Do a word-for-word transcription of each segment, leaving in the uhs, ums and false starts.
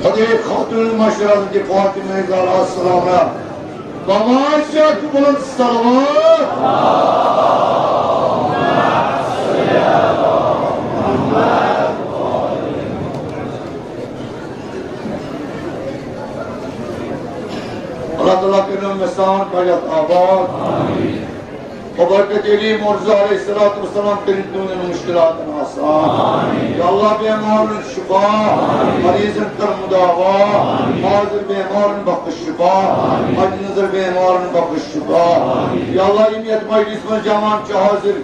خدای خاتون مشرف دی فاطمہ زہرا السلام را بماز شاہ بلند صلوات۔ اللہ تعالیٰ کٔرِنو مےٚ سان بجت آباد۔ ببرکت علی مرزا علیہ الصلوۃ والسلام کٔرِن تُہٕنٛدٮ۪ن مُشکِلاتَن آسان۔ یا اللہ بیمارن شفا، مریضن کر مداوا، حاضر بیمارن بخش شفا، مد نظر بیمارن بخش شفا۔ یا اللہ یِم یتھ مجلس منٛز جمع چھِ حاضر،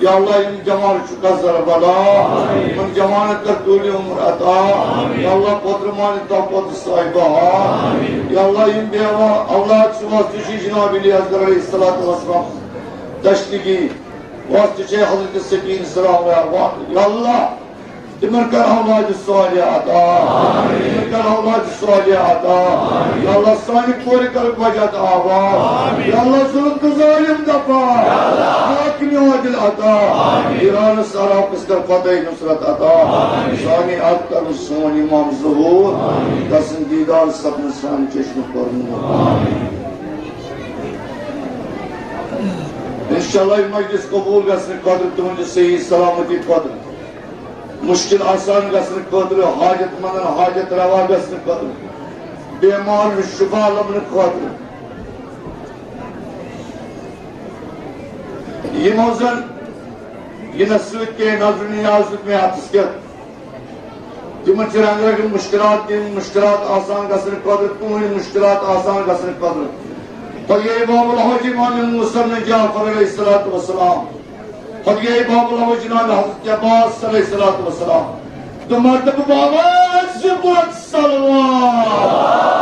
یا اللہ یِم جمع چھِ کثر بلا، یِمن جماعت کر طول عمر عطا۔ یا اللہ پوتر مالک تا پوتر صاحبہ۔ یا اللہ یِم بیمار اولاد چھِ واسطہٕ چھِ جناب علی اصغر علیہ الصلوۃ والسلام تشتگی واسطہٕ چھِ حضرت سکین سلام علیہ۔ یا اللہ تِمن کر اولاد صالح عطا، تِمن کر اولاد صالح عطا۔ یا اللہ سانہِ کورِ کر بجت آباد۔ یا اللہ ظلم تہٕ ظالم دفا، حاکم عادل عطا۔ ایرانس عراقس کر فتح نصرت عطا۔ سانہِ عطا کر سون امام ظہور، تسُنٛد دیدار سپنہٕ سانہِ چشمہٕ پرنور۔ انشاءاللہ یہِ مجلس قبول گژھنہٕ خٲطرٕ، تُہنٛدِ صحیح سلامتی خٲطرٕ، مشکل آسان گژھنہٕ خٲطرٕ، حاجت مندن حاجت روا گژھنہٕ خٲطرٕ، بیمار شفا لبنہٕ خٲطرٕ، یِمو زن یہِ نہٕ سۭتۍ کینٛہہ نظر نیاز دیُت مےٚ اتھس کٮ۪تھ۔ تِمن چھِ رنگ رنگن مشکلات، تِم مشکلات آسان گژھنہٕ خٲطرٕ، تُہنٛدۍ مشکلات آسان گژھنہٕ خٲطرٕ۔ پگے باب الحوج امام موسیٰ نے جعفر علیہ الصلوۃ والسلام۔ پگے باب الحوج جناب حضرت عباس علیہ الصلوۃ والسلام۔ دو مرتبہ بابا زبط صلوات۔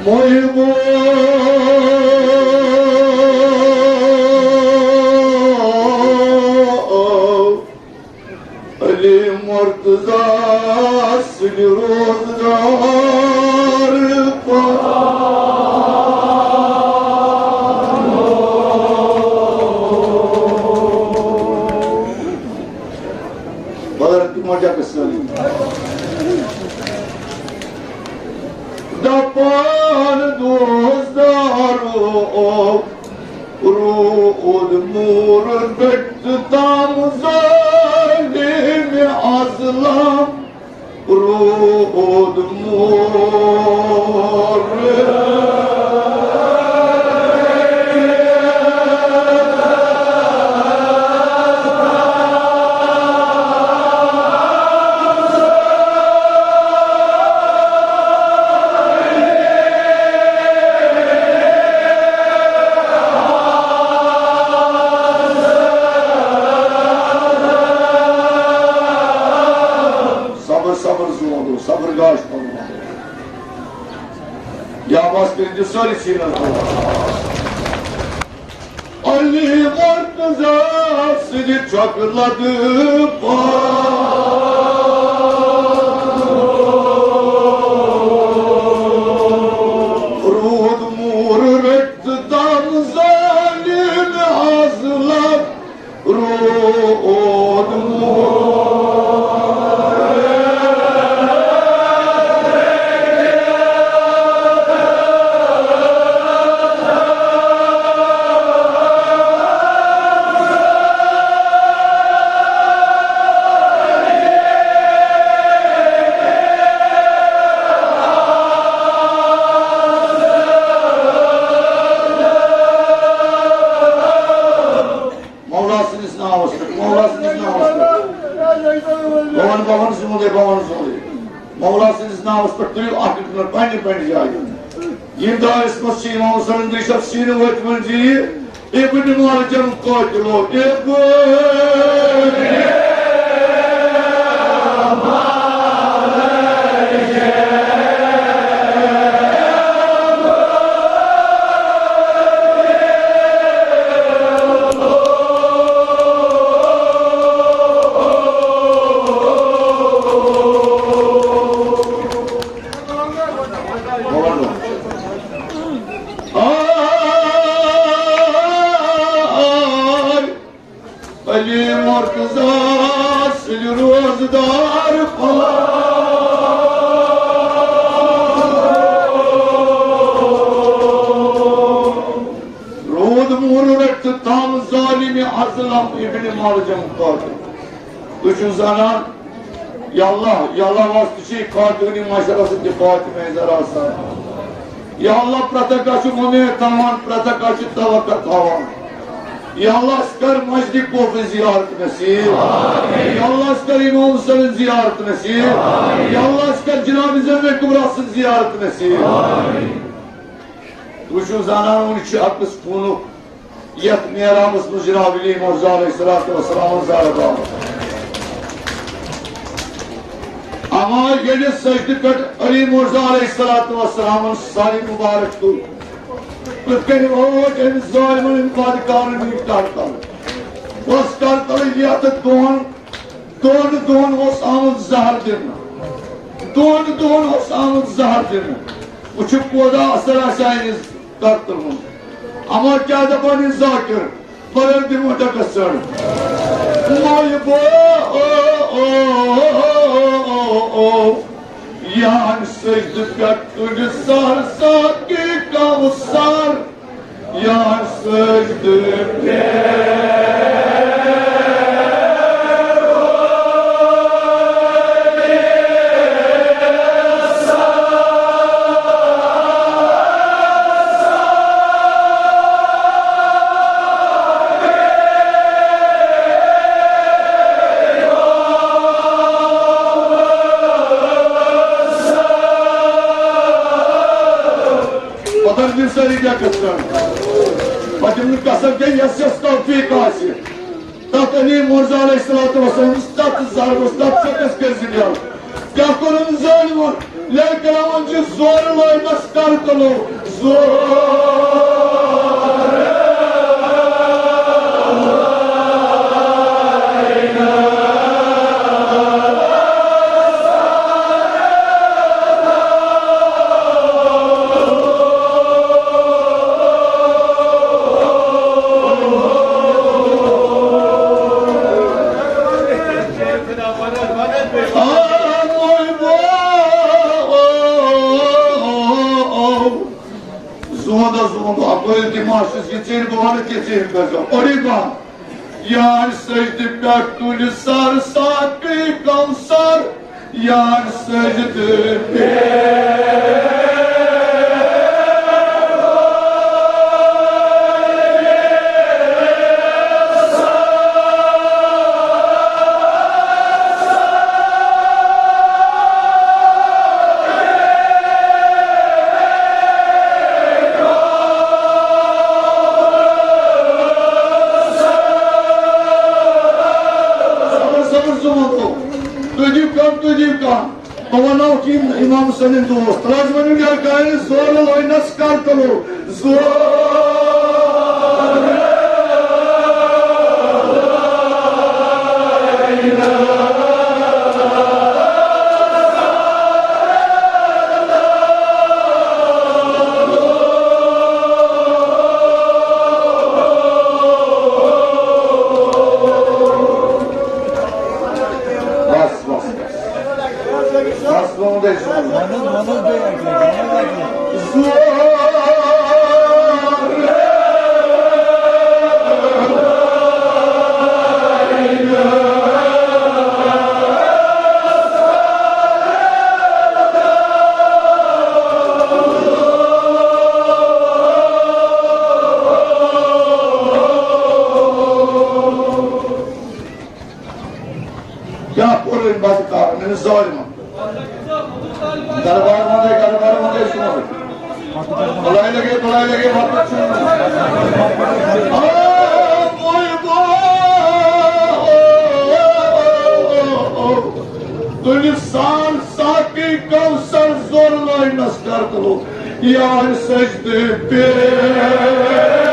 محبو علی مرتضی سٕنٛدِ روزگار پتہٕ۔ مگر تِمو جگہ سٲری دپان دوستدارو، روٗد موٗر گٔٹۍ تام ظٲلِم اَزلم، روٗد موٗر۔ صبر، صبر زوندو، صبر گاش پنُن۔ یا بس تیٚلہِ دِ سٲری سیٖنَس دۄد۔ علی مرتضی سٕنٛدِ چھۄکہٕ لدٕ پتہٕ۔ روٗد موٗر رٔٹۍ تہٕ دم ظٲلِم اَزلم۔ روٗد موٗر۔ مولا سٕنٛدِس ناوَس پٮ۪ٹھ، مولا سٕنٛدِس ناوَس پٮ۪ٹھ۔ بہٕ وَنہٕ، بہٕ وَنہٕ زیوٗنٕے، بہٕ وَنہٕ زیوٗنٕے۔ مولا سٕنٛدِس ناوَس پٮ۪ٹھ تُلِو اَکھ أکۍ مِنَٹ پنٛنہِ پنٛنہِ جایہِ۔ ییٚمہِ دارَس منٛز چھِ اِمام حسن رِشتہٕ سیٖنہٕ وٲتۍ وٲتۍ زِ یہِ ابن ملجم قاتلو، ابن دار پا۔ روٗد موٚر رٔٹِتھ تام ظٲلِمِ ازلم ابن ملجم قاتل۔ تُہۍ چھِو زانان، یا اللہ، یا اللہ واسطہٕ چھِ یہِ خاتوٗنِ معاشرس سۭتۍ تہِ خاتمہٕ نظر آسان۔ یا اللہ، پرٛٮ۪تھ کانٛہہ چھُ وۄمید تھاوان، پرٛٮ۪تھ کانٛہہ چھُ توقع تھاوان۔ یا اللہ، اَسہِ کر مسجدِ کوفٕچ زیارت نصیب۔ یا اللہ، اَسہِ کر امام حسینٕچ زیارت نصیب۔ یا اللہ، اَسہِ کر جناب ذمہ کبریٰ سٕنٛز زیارت نصیب۔ تُہۍ چھِو زانان، وُنہِ چھُ عقس خوٗنُک یتھ محرابس منٛز جناب علی مرزا علیہ الصلوۃ والسلام زارٕ باب۔ اما ییٚلہِ سجدٕ پٮ۪ٹھ علی مرزا علیہ الصلوۃ والسلامن سارِ مبارک تُل، تِتھ کٔنۍ اوس أمۍ ظٲلمن امہِ پتہٕ کرنہٕ یہِ کرتل۔ بس کرتل یتھ دۄہن دۄن دۄہن اوس آمُت زہر دِنہٕ۔ دۄن دۄہن اوس آمُت زہر دِنہٕ۔ وٕچھِو، کوٗتاہ اثر آسہِ ہا أمِس کرتلہِ ہُنٛد۔ اما کیٛاہ دپان یہِ ذاکر؟ مگر دِمو ڈکس ژٔٹ۔ مولوی بو، او، او، او، او، او، او۔ یان سجدٕ پٮ۪ٹھ تُلہِ سر ساقی کوثر۔ یان سجدٕ پٮ۪ٹھ۔ پتہٕ دِم سٲری کیٛاہ قسم۔ پتہٕ دِم نہٕ قسم کینٛہہ، یۄس یۄس توفیٖق آسہِ۔ تتھ علی مرزا علیہ الصلوۃ والسلام، تتھ ضربس، تتھ چکس کٔرۍ زِ نیرُن۔ کیٛاہ کوٚرُن ظٲلمن؟ لے کراوان چھِ زورٕ لٲگِتھ کرتلو۔ زور۔ زونٛدہ زونٛدہ اپٲرۍ تہِ ما چھُس یہِ ژیٖرۍ بہٕ وَنہٕ کہِ ژیٖرۍ کٔرۍزیو اوٚڑُے پَہَن۔ یار سجدٕ پٮ۪ٹھ تُلہِ سر ساقی کوثر، یار سجدٕ پٮ۪ٹھ۔ صبر، صبر، ژٕ وَن تو۔ تُہۍ دِیِو کَم، تُہۍ دِیِو کَم۔ بہٕ وَنو کہِ یِم اِمام سٕنٛدۍ دوست، تَلہٕ حظ ؤنِو یَلہٕ کَرِ زورٕ لٲنَس کَر تُلو۔ زور۔ بس، بس، بس۔ بس، ووٚن تۄہہِ سون۔ وَن حظ، وَن حظ بیٚیہِ اَکہِ لَٹہِ، وَن حظ اَکہِ لَٹہِ۔ کیٛاہ کوٚر أمۍ بدکارن، أمِس ظٲلمن؟ دربار وَنَے، دربار وَنَے سون۔ بُلایہِ لگے، بُلایہِ لگے، وقت چھُنہٕ۔ آ، وۄنۍ گوٚو۔ تُلہِ سان ساقی کوثر زور لٲنَس کر تُلو۔ یار سجدٕ پٮ۪ٹھ۔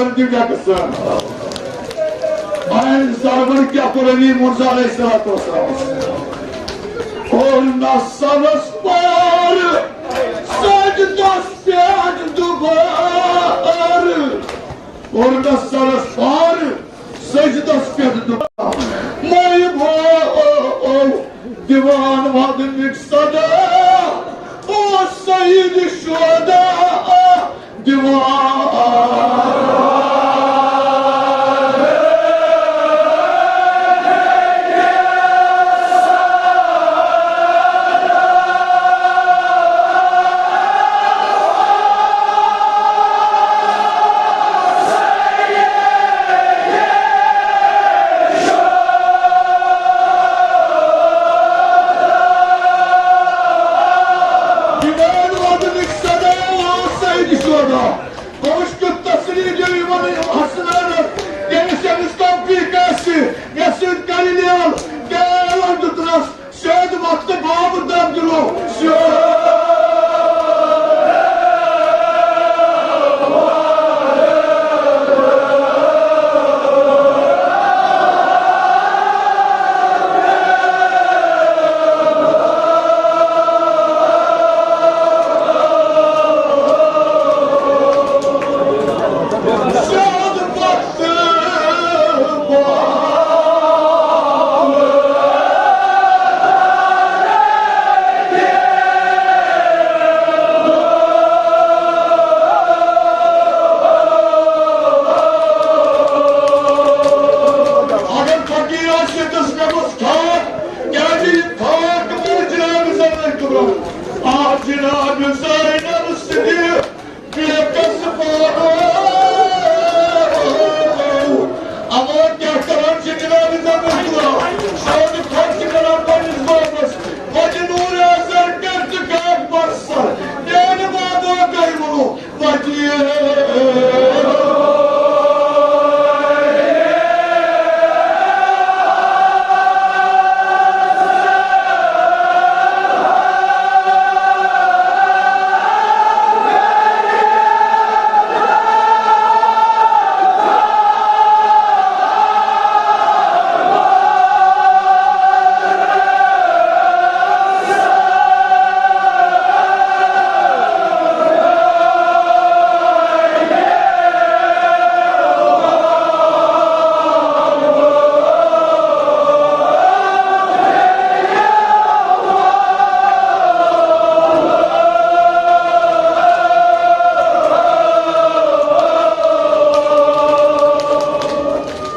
دِو ڈیکہٕ سان۔ آیَن ظالمن کیٛاہ کوٚر علی موسیٰ علیہ الصلوۃ والسلامس؟ کوٚر نہ سبس پار، سجدس پٮ۪ٹھ دوبارٕ۔ کوٚر نہ سبس پار، سجدس پٮ۪ٹھ دوبارٕ۔ مٔنٛزۍ بھو دیوان ودنٕکۍ صدا، او سید شہدا۔ دیوان۔ دیوان ودنٕکۍ صدا، او سید شہدا۔ بہٕ وٕچھٕ کیُتھ تسلی دِیِو یِمن حسنانس، ییٚمِس، ییٚمِس توفیٖق آسہِ، مےٚ سۭتۍ کرِ لیل، لیل دیُتنس، شاید وقتہٕ باب دم دِلو، شاید۔ اگر فقیر آسہِ ییٚتس مےٚ گوٚژھ ٹھاٹھ، کیازِ یہِ ٹھاٹھ کوٚر جناب زینب کبریٰ۔ آ جناب زینب صدیق۔ بے کس پانو۔ اما کیٛاہ کران چھِ جناب زینب کبریٰ؟ شاید خۄش چھِ کران پننِس بابس۔ وجہ نور اظہر کر ژٕ کاک برسر۔ میانہِ بابا کٔرۍ ووٚنُکھ۔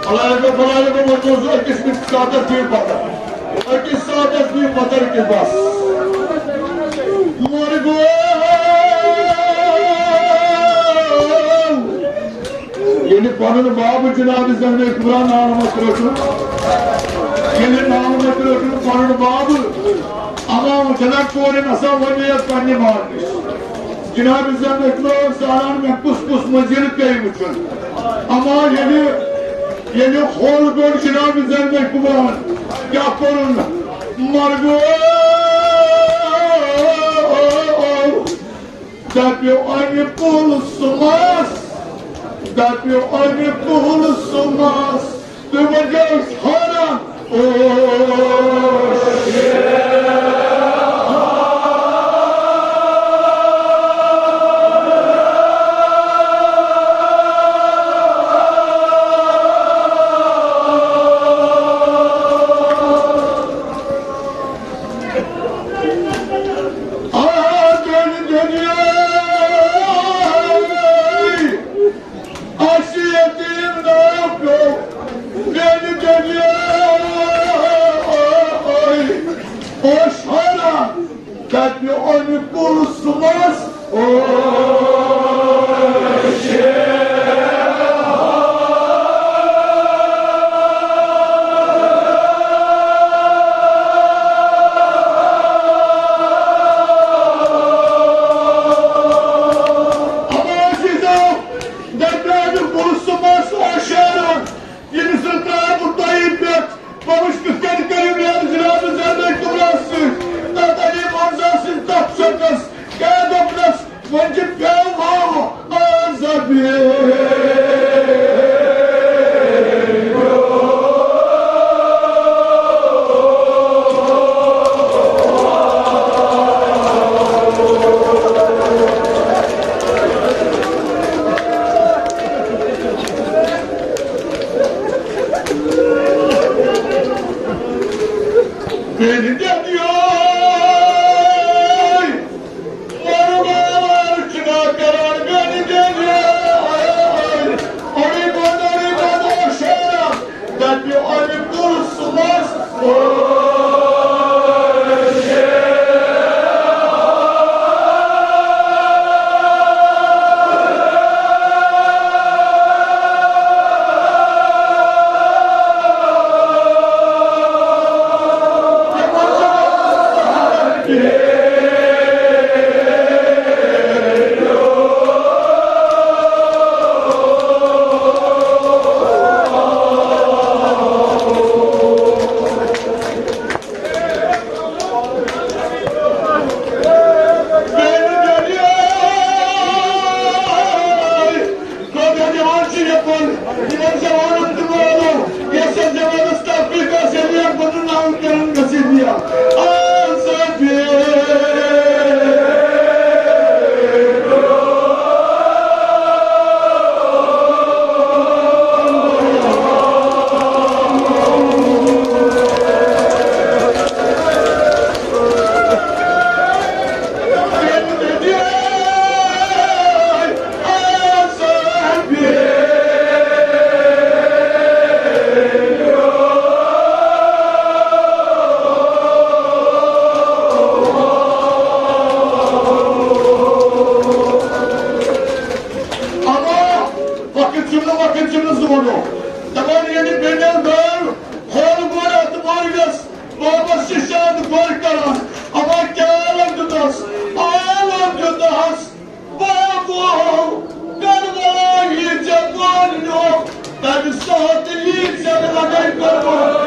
اللہ اکبر، اللہ اکبر، وۄنۍ چھُس أکِس أکِس ساتس دِیِو پتہ۔ أکِس ساتس دِیِو پتہ، أکِس بس۔ مۄر گوٚو۔ ییٚلہِ پنُن بابہٕ جناب زینب کبریٰ نالہٕ منٛز ترٛووُن، ییٚلہِ نالہٕ منٛز ترٛووُن پنُن بابہٕ، اما جناب کورِ نسا وۄنۍ یتھ پننہِ مالہٕ نِش۔ جناب زینب کبریٰ اوس زانان مےٚ کُس کُس مٔنزِل پیٚیہِ وٕچھُن۔ اما ییٚلہِ، ییٚلہِ ہول گوٚو جناب زینب کبریٰ ہن کیٛاہ کوٚرُن؟ مۄر گوٚو۔ دَپیو اَمہِ پُل سُمَس، دَپیو اَمہِ پُل سُمَس، تہٕ وۄنۍ گٔیَس حٲران۔ او شیخ۔ آ دُنیا۔ اَسہِ یتیٖم ناو پیوٚو، میٛانہِ دُنیا۔ اوس حٲران، دَپہِ اَمہِ پُلسہٕ منٛز۔ او شیخ۔ اَما عزیزو، درمیان پُلسہٕ منٛز اوس شیران، ییٚمِس نہٕ ترٛاو بہٕ تۄہہِ پٮ۪ٹھ، بہٕ وٕچھٕ کِتھ کٔنۍ کٔرِو میٛانہِ جناب زینب کبریٰ سۭتۍ۔ بیٚنہِ دٮ۪دیو، وَنہٕ بہٕ وَنہٕ چھُنہ کران بیٚنہِ دٮ۪دیو۔ اوٚڑُے بوٚد، اوٚڑُے بوٚد اوس شیران، دَپہِ اَمہِ کُل صُبحَس۔ گوٚو مےٚ دِوان چھِ یَپٲرۍ یِمَن جوانَن تہِ مولوٗم، یَتھ زَن جوانَس تحقیٖق آسہِ ہے، یَتھ بَنُن ناو کَرُن گژھِ ہے مےٚ۔ آ، زٲبِر۔ اما وقت چھُنہٕ، وقت چھُنہٕ زورُن۔ دَپان ییٚلہِ بیٚنٮ۪ن دٲو، ہول گوٚو اَتھ مٲرِس، بابَس چھِ شاد گوٚو کران۔ اما کیٛاہ عالم دیُتہَس، عالم دیُتہَس۔ بابو، کربلا یی ژےٚ گۄڈٕنیُک، تَمہِ ساتہٕ یی ژےٚ لَڑٲے کربلا۔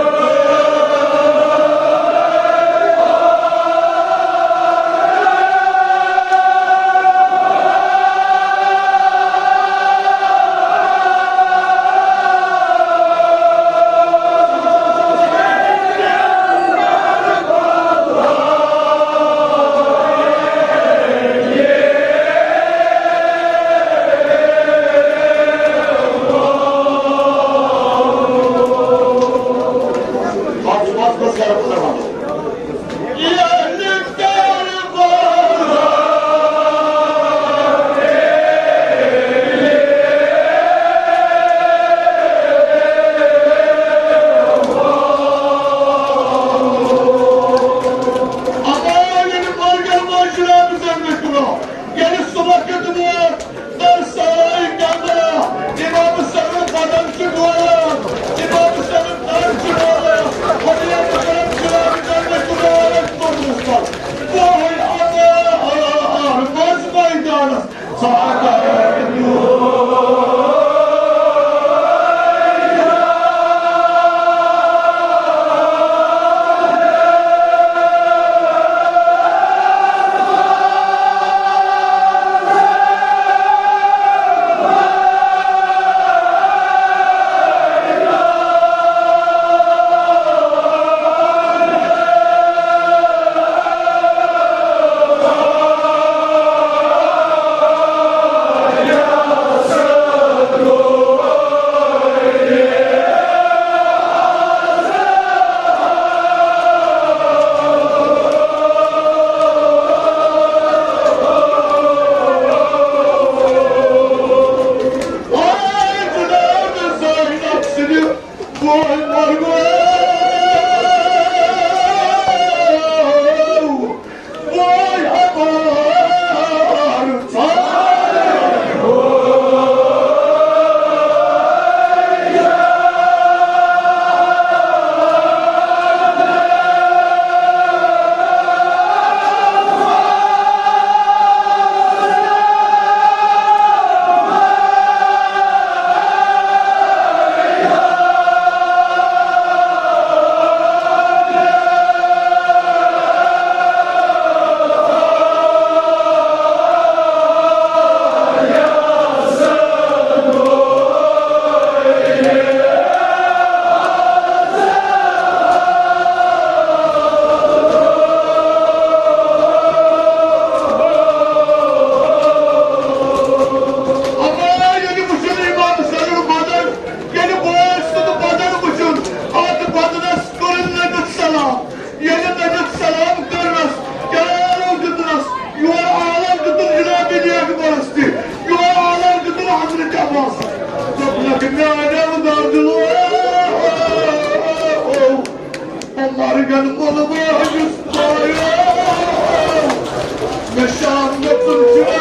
ییٚلہِ تَتٮ۪تھ سلام کٔرنَس، کیٛاہ عالم دیُتنَس، یور عالم دیُتُن جناب نیک پرستی، یور عالم دیُتُن حضرت عباس۔ دوٚپنَکھ، میٛانیو دردِلو، بہٕ مرگن مُلوٲیِس پایو، مےٚ شام گژھُن چھُ۔